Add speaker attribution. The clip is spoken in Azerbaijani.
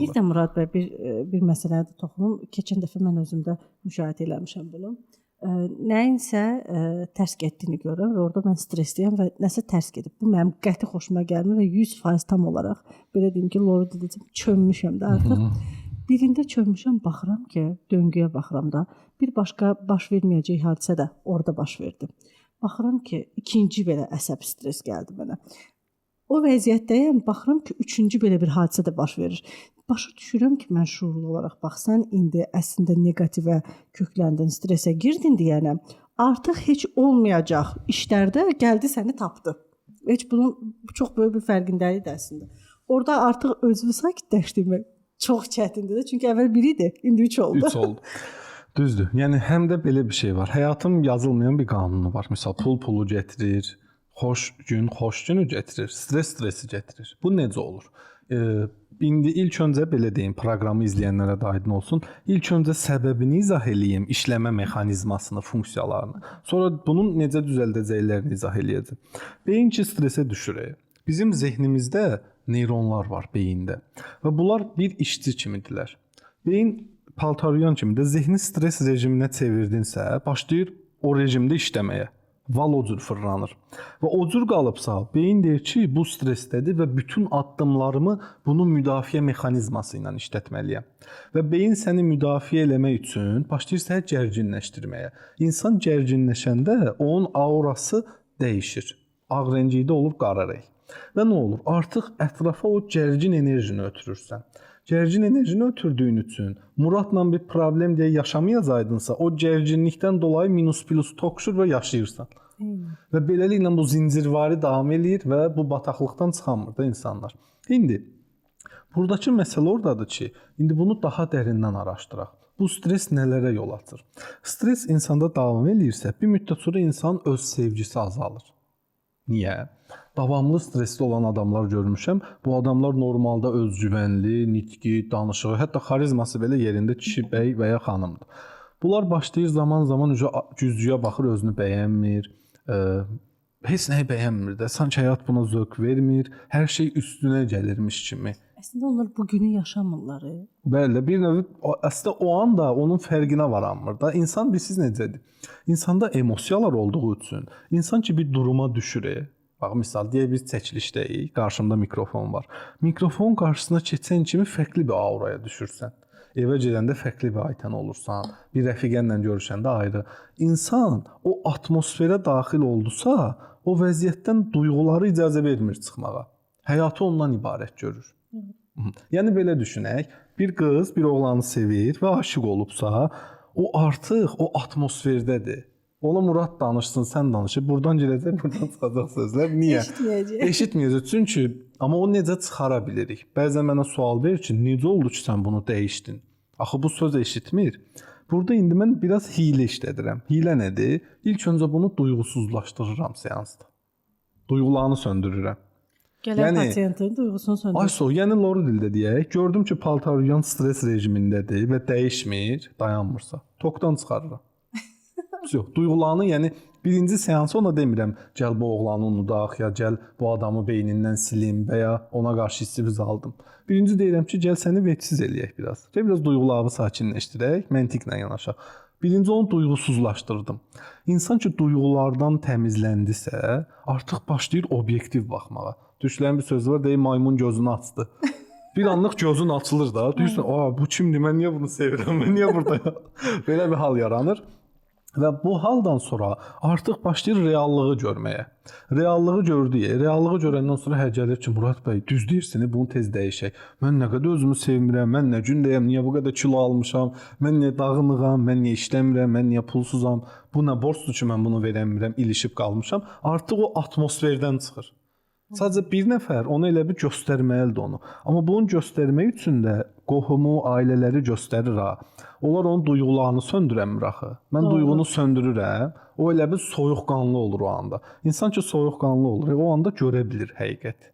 Speaker 1: Bir də Murad bəy bir məsələyə də toxunum. Keçən dəfə mən özümdə müşahidə eləmişəm bunu. Nəyinsə tərs getdiyini görürəm və orada mən stresliyəm və nəsə tərs gedib. Bu mənim qəti xoşuma gəlmir və 100% tam olaraq belə deyim ki, loru dedəcəm, çönmüşəm də artıq. Birində çönmüşəm, baxıram ki, döngüyə baxıram da, bir başqa baş verməyəcək hadisə də orada baş verdi. Baxıram ki, ikinci belə əsəb stres gəldi mənə. O vəziyyətdəyəm, baxıram ki, üçüncü belə bir hadisə də baş verir. Başa düşürəm ki, mən şuurlu olaraq bax, sən indi əslində neqativə kökləndin, stresə girdin deyənə, artıq heç olmayacaq işlərdə gəldi səni tapdı. Heç bunun çox böyük bir fərqindəlik də əslində. Orada artıq özünü sakitləşdirmək çox çətindir də. Çünki əvvəl bir idi, indi 3 oldu.
Speaker 2: 3 oldu. Düzdür. Yəni həm də belə bir şey var. Həyatın yazılmayan bir qanunu var. Məsəl pul pulu gətirir, xoş gün xoş günü gətirir, stres stresi gətirir. Bu necə olur? İndi ilk öncə belə deyim, proqramı izləyənlərə də aydın olsun. İlk öncə səbəbini izah eləyim, işləmə mexanizmasını, funksiyalarını. Sonra bunun necə düzəldəcəklərini izah eləyəcəm. Beyin ki stresə düşür. Bizim zehnimizdə neyronlar var beyində və bunlar bir işçi kimidirlər. Beyin paltaryuyan kimi də zehni stres rejiminə çevirdinsə, başlayır o rejimdə işləməyə. Val o cür fırlanır. Və o cür qalıbsa, beyin deyir ki, bu stressdədir və bütün addımlarımı bunun müdafiə mexanizması ilə işlətməliyəm. Və beyin səni müdafiə eləmək üçün başlayır səni gərginləşdirməyə. İnsan gərginləşəndə onun aurası dəyişir. Ağ rənglikdə olur qara rəng. Və nə olur? Artıq ətrafa o gərgin enerjini ötürürsən. Gərgin enerjini ötürdüyün üçün Muradla bir problem deyə yaşamayacaydınsa, o gərginlikdən dolayı minus plus toxşur və yaşayırsan. Və beləliklə bu zincirvari davam eləyir və bu bataqlıqdan çıxamır da insanlar. İndi buradakı məsələ oradadır ki, indi bunu daha dərindən araşdıraq. Bu stres nələrə yol açır? Stres insanda davam eləyirsə, bir müddət sonra insanın öz sevgisi azalır. Niyə? Davamlı stresli olan adamlar görmüşəm. Bu adamlar normalda özgüvənli, nitqi, danışığı, hətta xarizması belə yerində kişi, bəy və ya xanımdır. Bunlar başlayır zaman-zaman güzgüyə baxır, özünü bəyənmir, heç nəyi bəyənmir də. Sanki həyat buna zövq vermir, hər şey üstünə gəlirmiş kimi.
Speaker 1: Əslində onlar bu günü yaşamırlar.
Speaker 2: Bəli, bir növ əslində o anda onun fərqinə varanmır da. İnsan bilirsiz necədir? İnsanda emosiyalar olduğu üçün insan ki bir duruma düşür. Bax, misal deyək biz çəkilişdəyik, qarşımda mikrofon var. Mikrofon qarşısına keçən kimi fərqli bir auraya düşürsən. Evə gedəndə fərqli bir aytən olursan, bir rəfiqənlə görüşəndə ayrı. İnsan o atmosferə daxil oldusa, o vəziyyətdən duyğuları icazə vermir çıxmağa. Həyatı ondan ibarət görür. Yəni belə düşünək, bir qız bir oğlanı sevir və aşiq olubsa, o artıq o atmosferdədir. Ona Murad danışsın, sən danışır. Buradan girəcək, buradan çıxacaq sözlər. Niyə?
Speaker 1: Eşitməyəcək.
Speaker 2: Eşitməyəcək. Çünki amma onu necə çıxara bilirik? Bəzən mənə sual verir ki, necə oldu ki sən bunu dəyişdin? Axı bu söz eşitmir. Burada indi mən biraz hiylə işlədirəm. Hiylə nədir? İlk öncə bunu duyğusuzlaşdırıram seansda. Duyğularını söndürürəm.
Speaker 1: Gələn yəni, pasiyentin duyğusunu söndürür.
Speaker 2: Ayso, yəni loru dildə deyək, gördüm ki, paltaryuyan stres rejimindədir və dəyişmir, dayanmırsa, tokdan çıxarıram. Yox, duyğularını, yəni birinci seansı ona demirəm, gəl bu oğlanı unudaq, ya gəl bu adamı beynindən silim və ya ona qarşı hissimizi aldım. Birinci deyirəm ki, gəl səni vecsiz eləyək biraz. Gəl biraz duyğularını sakinləşdirək, məntiqlə yanaşaq. Birinci onu duyğusuzlaşdırdım. İnsan ki duyğulardan təmizləndisə, artıq başlayır obyektiv baxmağa. Türklərin bir sözü var, deyir maymun gözünü açdı. Bir anlıq gözün açılır da, deyirsən, "A, bu kimdir? Mən niyə bunu sevirəm? Mən niyə buradayam?" Belə bir hal yaranır. Və bu haldan sonra artıq başlayır reallığı görməyə. Reallığı gördüyü, reallığı görəndən sonra hər gəlir ki, Murad bəy, düz deyirsiniz, bunu tez dəyişək. Mən nə qədər özümü sevmirəm, mən nə gündəyəm, niyə bu qədər kilo almışam, mən niyə dağınığam, mən niyə işləmirəm, mən niyə pulsuzam, bu nə borcdur ki, mən bunu verəmirəm, ilişib qalmışam. Artıq o atmosferdən çıxır. Sadəcə bir nəfər onu elə bir göstərməlidir onu. Amma bunu göstərmək üçün də qohumu, ailələri göstərir ha. Onlar onun duyğularını söndürəmir axı. Mən
Speaker 1: Doğru.
Speaker 2: Duyğunu söndürürəm, o elə bir soyuqqanlı olur o anda. İnsan ki soyuqqanlı olur, o anda görə bilir həqiqəti.